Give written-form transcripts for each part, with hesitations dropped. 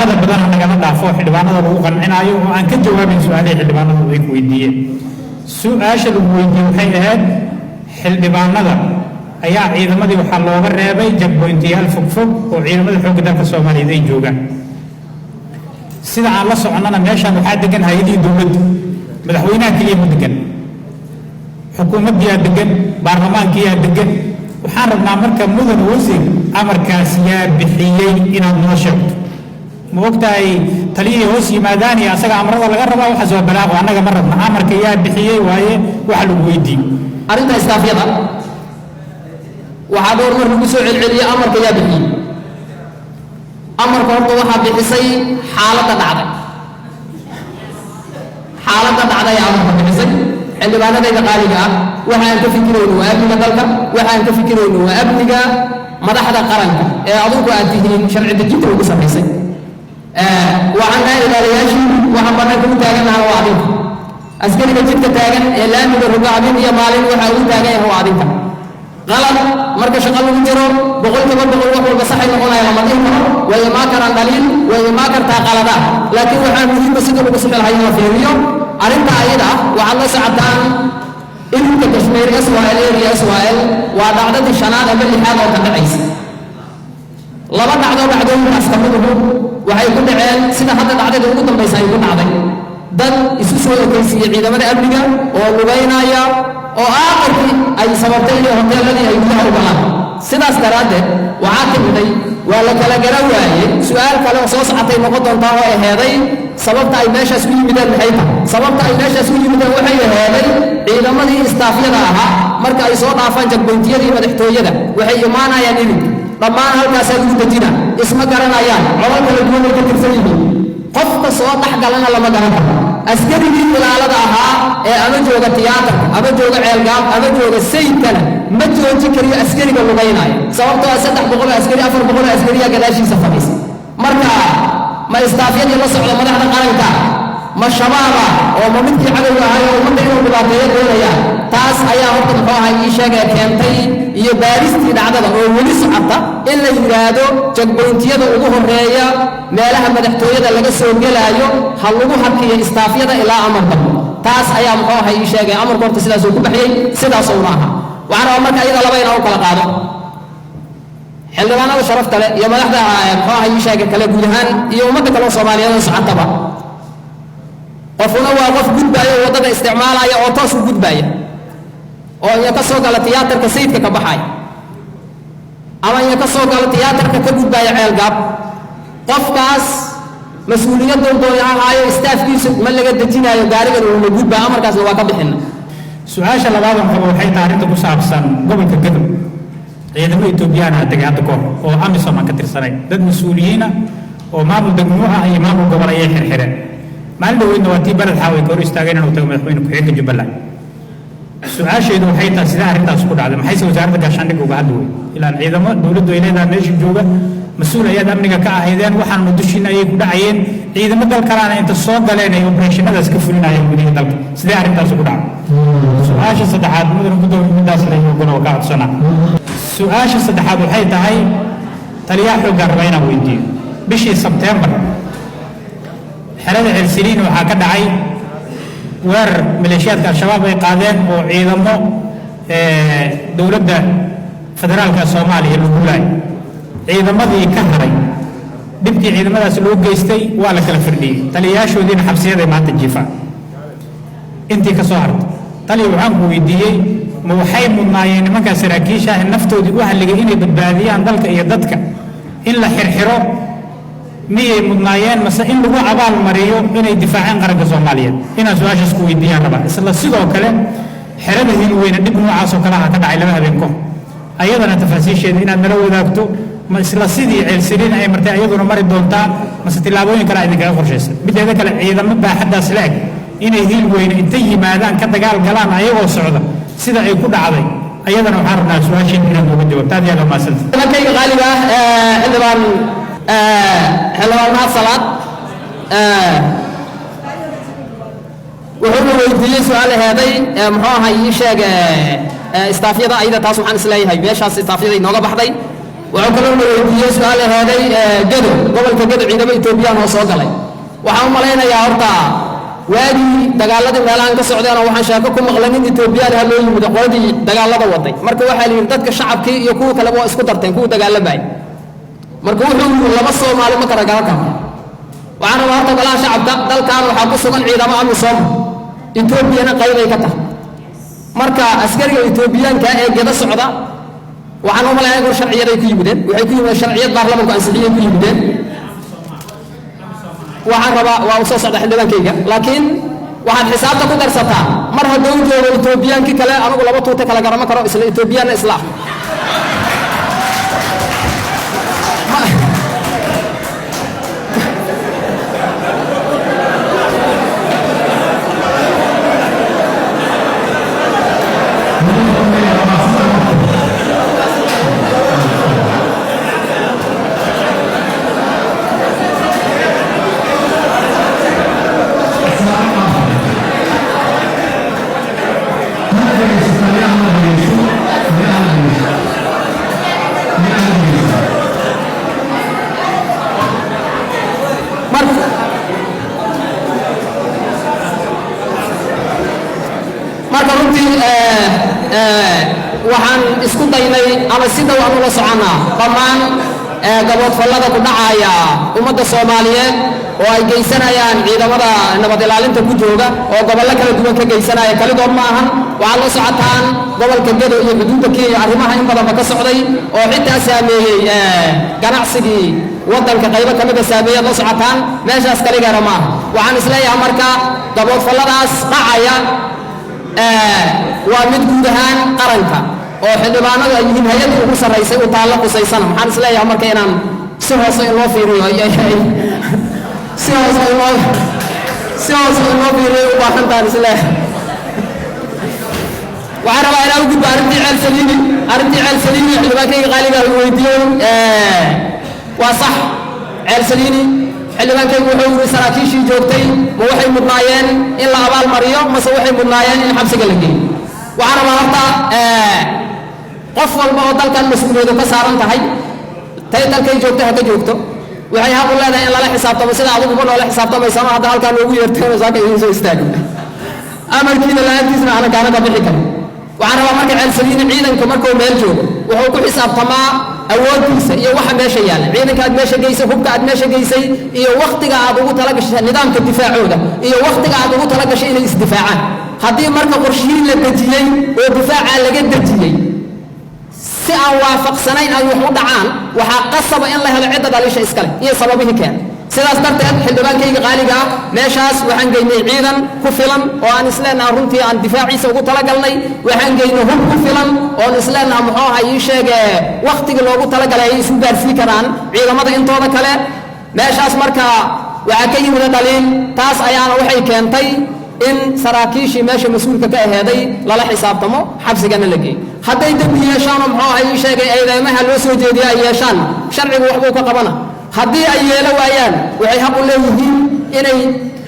Balaaqada badan ha nagala dhaafo xildhibaanada lagu qancinaayo oo aan ka jawaabayn su-aalihii xildhibaanadu ay ku weydiiyeen. Su-aasha lagu weydiiyey waxay ahayd, xildhibaanada ayaa ciidamadii waxaa looga reebay checkpointiyaal fogfog oo ciidamada xoogga dalka Soomaaliyeed ay joogaan. Sida aan la soconnana, meeshaan waxaa degan hay-adihii dowladda, madaxweynaha keliya ma degan, xukuumaddiyaa degan, baarlamaankiyaa degan. Waxaan rabnaa marka, mudan wasiir, amarkaas yaa bixiyey inaad noo sheegto. Ma ogtahay taliyihii hoos yimaadaan iyo asaga amrada laga rabaa? Waxaas waa balaaqo, annaga ma rabna. Amarka yaa bixiyey waaye waxa lagu weydiiyey. Arrinta istaafyada waxaa dhowr mar lagu soo celceliyey amarka yaa bixiyey. Amarka horta waxaa bixisay xaaladda dhacday. Xaaladda dhacday ayaa amarka bixisay. Xildhibaanadayda qaaliga ah, waxa aan ka fikirayno waa amniga dalka, waxa aan ka fikirayno waa amniga madaxda qaranka ee adinku aad tihiin sharci dejinta ugu samaysay. Waxaan nahay ilaaliyaashii, waxaan bannaanka u taagannaha waa adinka. Askariga jidka taagan ee laamiga roga habeen iyo maalin waxa uu taagan yahay waa adinka. Qalad marka shaqo lagu jiro, 100% wax walba saxay noqonaya lama dhihi karo. Way imaan karaan dhaliil, way imaan kartaa qaladaad, laakiin waxaa muhiima sida lagu sixi lahaa in la fiiriyo. Arrinta ayada ah waxaad la socotaan irinka Kashmiir SYL, area SYL, waa dhacdadii shanaad ama lixaad oo ka dhacaysa. Laba dhacdo dhacdooyinkaas ka miduhu waxay ku dhaceen sida hadda dhacdadii ugu dambaysa ay ku dhacday, dad isu soo ekaysiiyey ciidamada amniga oo lugaynaya oo aakhirkii ay sababtay inay hoteeladii ay gudaha u galaan. Sidaas daraaddeed waxaa timiday waa la kala gara waaye. Su-aal kale oo soo socotay noqon doontaa oo aheeday, sababta ay meeshaas u yimideen maxay tahay? Sababta ay meeshaas u yimideen waxay aheeday, ciidamadii istaafyada ahaa marka ay soo dhaafaan checkpointiyadii madaxtooyada, waxay imaanayaan ilinka dhammaan halkaasaa lagu dejina. Isma garanayaan, colal kala duwan ay ka tirsan yihiin, qofka soo dhex galana lama garan karo. Askarigii ilaalada ahaa ee ama jooga tiyaatarka ama jooga Ceelgaab ama jooga Sayidkana ma jooji kariyo askariga lugaynaya, sababtoo ah 300 oo askari, 400 oo askariyaa gadaashiisa fadhiisa. Marka ma istaafyadii la socda madaxda qaranka, ma shabaaba oo ma midkii cadowga ahay oo ummadda inuu dhibaateeyo doonaya? Taas ayaa horta, muxuu ahay, ii sheegaya keentay iyo baaristii dhacdada oo weli socota in la yidhaahdo checkpointiyada ugu horeeya meelaha madaxtooyada laga soo gelaayo ha lagu hakiyo istaafyada ilaa amar dambo. Taas ayaa, muxuu ahay, ii sheegay amarka horta sidaasuu ku baxyey, sidaasuna ahaa. Waxaan rabaa marka iyada laba inaan u kala qaado. Xildhibaanada sharafta leh iyo madaxda, muxuu ahay, ii sheegay kale guud ahaan iyo ummadda kale oo Soomaaliyeed oo socotaba, qofuna waa qof gudbaaya oo waddada isticmaalaya oo toos u gudbaaya oo iya ka soo gala tiyaatarka Sayidka ka baxaya ama iya ka soo gala tiyaatarka ka gudbaaya Ceelgaab. Qofkaas mas-uuliyaddu doona ha ahaayo, istaafkiisu ma laga dejinaayo gaarigan, uuna gudbaa, amarkaasna waa ka bixina. Su-aasha labaad aan qabo waxay tahay arrinta ku saabsan gobolka Gadow. Ciidamo Etoobiyaan ah degay hadda kahor oo AMISOM aan ka tirsanay, dad mas-uuliyiina oo maamul degmo ah iyo maamul gobol ayay xirxireen. Maalin dhaweydna waa tii Baled Xaawo ay ka hor istaageen inuu tago madaxweyne ku-xigeenka Jubbaland. Su-aasheedu waxay tahay, sidee arrintaas ku dhacday? Maxayse wasaaradda gaashaandhigga uga hadli wey? Ilaan ciidamo dowladdu ay leedahay meesha jooga, mas-uul ayaad amniga ka ahaydeen, waxaanu dushiina ayay ku dhacayeen. Ciidamo dal kalaana inta soo galeen ay operationadaas ka fulinayeen gudihii dalka. Sidee arrintaas ugu dhacday? Su-aasha saddexaad, mudan gudoomiye, midaas la ogolo oo ka codsanaa. Su-aasha saddexaad waxay tahay, taliyaha xooggaan rabaa inaan weydiiyo. Bishii Sebteembar xerada Ceelsaliin waxaa ka dhacay weerar maleeshiyaadka Al-Shabaab ay qaadeen oo ciidamo dowladda federaalka Soomaaliya lagu laayay. Ciidamadii ka haray dhibkii ciidamadaas loo geystay waa la kala firdhiyey, taliyayaashoodiina xabsiyaday maanta jiifaan intii ka soo hartay. Taliya, waxaan ku weydiiyey, ma waxay mudnaayeen nimankaa saraakiisha ah naftoodii u halligay inay badbaadiyaan dalka iyo dadka in la xirxiro miyay mudnaayeen, mase in lagu abaal mariyo inay difaaceen qaranka Soomaaliyeed? Inaan su-aashaas ku weydiiyaan rabaa. Isla sidoo kale xerada Hilweyne dhib noocaasoo kale aha ka dhacay 2 habeen kahor, ayadana tafaasiisheeda inaad nala wadaagto. Ma isla sidii Ceelsaliin ay martay ayaduna mari doontaa, mase tillaabooyin kale idinkaga qorshaysan? Mideeda kale, ciidamo baaxaddaas la eg inay Hiilweyne intay yimaadaan ka dagaal galaan ayagoo socda, sida ay ku dhacday, ayadana waxaan rabnaa su-aasheeda inaad nooga jawaabto. Aad iyo aad waa mahadsanta. Nimankayga qaaliga ah, xildhibaan Mahad Salaad wuxuuna weydiiyey su-aal aheeday, muxuu ahay, ii sheeg, istaafyada. Ayada taas waxaan isleeyahay meeshaas istaafyada inooga baxday. Wuxuu kaloo na weydiiyey su-aal aheeday Gedo, gobolka Gedo ciidamo Etoobiyaan oo soo galay. Waxaan u malaynayaa horta waagii dagaaladii meelahan ka socdeen oo waxaan sheeko ku maqlay nin Etoobiyaan ah loo yimid qoladii dagaalada waday. Marka waxaa la yidhi dadka shacabkii iyo kuwa kaleba waa isku darteen kuwa dagaalamayay. Marka wuxuu yidhi laba Soomaali ma kala garan karno. Waxaan rabaa horta golaha shacabka, dalkan waxaa ku sugan ciidamo AMISOM, Etoobiyana qaybay ka tahay. Marka askariga Etoobiyaanka ee Gedo socda waxaan u malaynaya in sharciyaday ku yimideen, waxay ku yimideen sharciyad baarlamanku ansixiyay ku yimideen. Waxaan rabaa waa u soo socda xildhibaankayga, laakiin waxaad xisaabta ku darsataa mar hadduu joogo Etoobiyaankii kale, anigu laba tuute kala garama karo, isla Etoobiyaanna isla ah. Marka runtii waxaan isku daynay ama si dhow aan ula soconnaa dhammaan gaboodfallada ku dhacaya ummadda Soomaaliyeed oo ay geysanayaan ciidamada nabad ilaalinta ku jooga oo gobollo kala duwan ka geysanaya. Kaligood ma ahan, waxaad la socotaan gobolka Gedo iyo xuduudda Kenya arrimaha in badanba ka socday oo xitaa saameeyey ganacsigii waddanka qaybo ka mida saameeyaad la socotaan. Meeshaas kaligeena ma aha. Waxaan isleeyahay marka gaboodfalladaas dhacaya waa mid guud ahaan qaranka oo xildhibaanadu ay yihiin hay-addii ugu sarraysay u taallo qusaysana. Maxaan isleeyahay marka inaan si hoose in loo fiiriyo, si hoose in loo si hoose in loo fiiriyo u baahan tahan isleeyahay. Waxaan rabaa inaan u gudbo arrintii Ceel Saliini. Arrintii Ceel Saliini xildhibaankayga qaaliga uu weydiiyey waa sax. Ceel Saliini xildhibaankaygu wuxuu yidhi saraakiishii joogtay ma waxay mudnaayeen in la abaal mariyo mase waxay mudnaayeen in xabsiga la geeyo? Waxaan rabaa horta qof walba oo dalkan mas-uuliyadu ka saaran tahay, tay dalkay joogto ha ka joogto, waxay xaq u leedahay in lala xisaabtamo sida adiguba noola xisaabtamaysano hadda halkaa noogu yeertayno saaka idiin soo istaagin, amarkiina la-aantiisna aanan kaana ka bixi karin. Waxaan rabaa marka Ceel Saliini ciidanka markuu meel joogo wuxuu ku xisaabtamaa awooddiisa iyo waxa meesha yaalla, ciidanka aad meesha geysay, hubka aad meesha geysay, iyo wakhtiga aad ugu talagashay nidaamka difaacooda, iyo wakhtiga aad ugu talagashay inay isdifaacaan. Haddii marka qorshihii la dejiyey oo difaacaa laga dejiyey si aan waafaqsanayn ay wax u dhacaan, waxaa qasaba in la helo cidda dhaliisha iskale iyo sababihii keena. Sidaas darteed xildhibaankayga qaaliga ah, meeshaas waxaan geynay ciidan ku filan oo aan isleenaha runtii aan difaaciisa ugu talagalnay. Waxaan geynay hub ku filan oon isleenaha muxuu ahaa ii sheege wakhtigii loogu talagalay ay isu gaarsii karaan ciidamada intooda kale. Meeshaas marka waxaa ka yimid dhaliil, taas ayaana waxay keentay in saraakiishii meesha mas-uulka ka aheeday lala xisaabtamo, xabsigana la geeyo. Hadday dembi yeeshaanoo muxuu ahaa ii sheegay eedeymaha loo soo jeediya ay yeeshaan, sharcigu waxbuu ka qabana. Haddii ay yeelo waayaan, waxay xaq u leeyihiin inay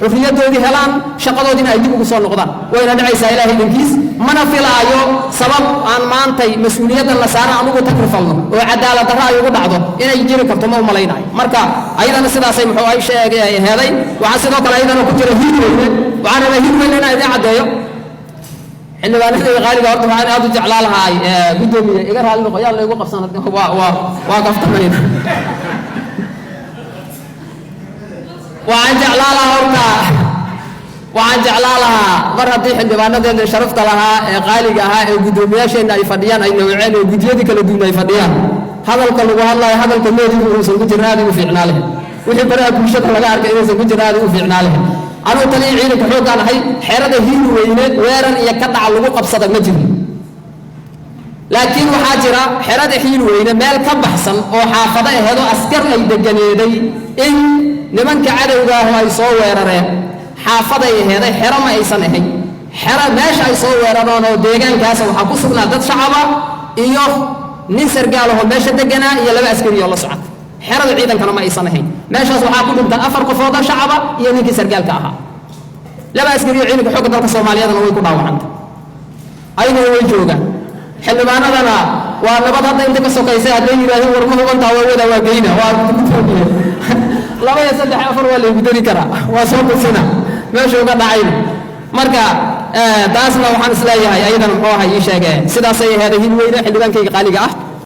xurriyaddoodii helaan, shaqadoodiina ay dib ugu soo noqdaan. Wayna dhacaysaa Ilaahay idinkiis. Mana filaayo sabab aan maantay mas-uuliyaddan la saara aan ugu takrifalno oo cadaalad darro ay ugu dhacdo inay jiri karto, ma u malaynayo. Marka ayadana sidaasay muxuu ay sheegay ay heeday. Waxaa sidoo kale ayadana ku jira Hiirweyne. Waxaan rabaa Hiirweyne inaan idiin caddeeyo, xildhibaanadayda qaaliga. Horta waxaan aad u jeclaa lahaay, guddoomiye iga raalli noqo, yaa laygu qabsan, waa kaftamayna. Waxaan jeclaa lahaa horta, waxaan jeclaa lahaa mar haddii xildhibaanadeena sharafta lahaa ee qaaliga ahaa ee guddoomiyaasheenna ay fadhiyaan, ay nawceen oo guddiyadii kala duwan ay fadhiyaan, hadalka lagu hadlayo hadalka meedigu inuusan ku jirin aad u fiicnaa leh, wixii baraha bulshada laga arkay inuusan ku jirin aad u fiicnaa leh. Anuu taliya ciidanka xooggaan ahay, xerada Hiirweyne weerar iyo ka dhaca lagu qabsada ma jirin, laakiin waxaa jira xerada Hiirweyne meel ka baxsan oo xaafado aheedoo askar ay deganeeday in nimanka cadowgaahu ay soo weerareen. Xaafaday aheeday, xero ma aysan ahayn. Xero meesha ay soo weerareen oo deegaankaasa waxaa ku sugnaa dad shacaba iyo nin sargaalahoo meesha deganaa iyo laba askari oo la socota. Xerada ciidankana ma aysan ahayn. Meeshaas waxaa ku dhintan 4 qofood oo shacaba iyo ninkii sargaalka ahaa, laba askari oo ciidanka xoogga dalka Soomaaliyeedna way ku dhaawacantay, ayaguna way joogaan. Xildhibaanadana Waa nabad. Hadda inta ka sokaysay hadday yidhahdeen war ma hubantaa, waa wadaa, waa geyna, waa gudoomiye. Laba iyo saddex afar waa laygu dari karaa, waa soo tusina meesha uga dhacayna. Marka taasna waxaan isleeyahay ayadana, muxuu ahay, ii sheege sidaasay aheeday. Hilweyne, xildhibaankayga qaaliga ah.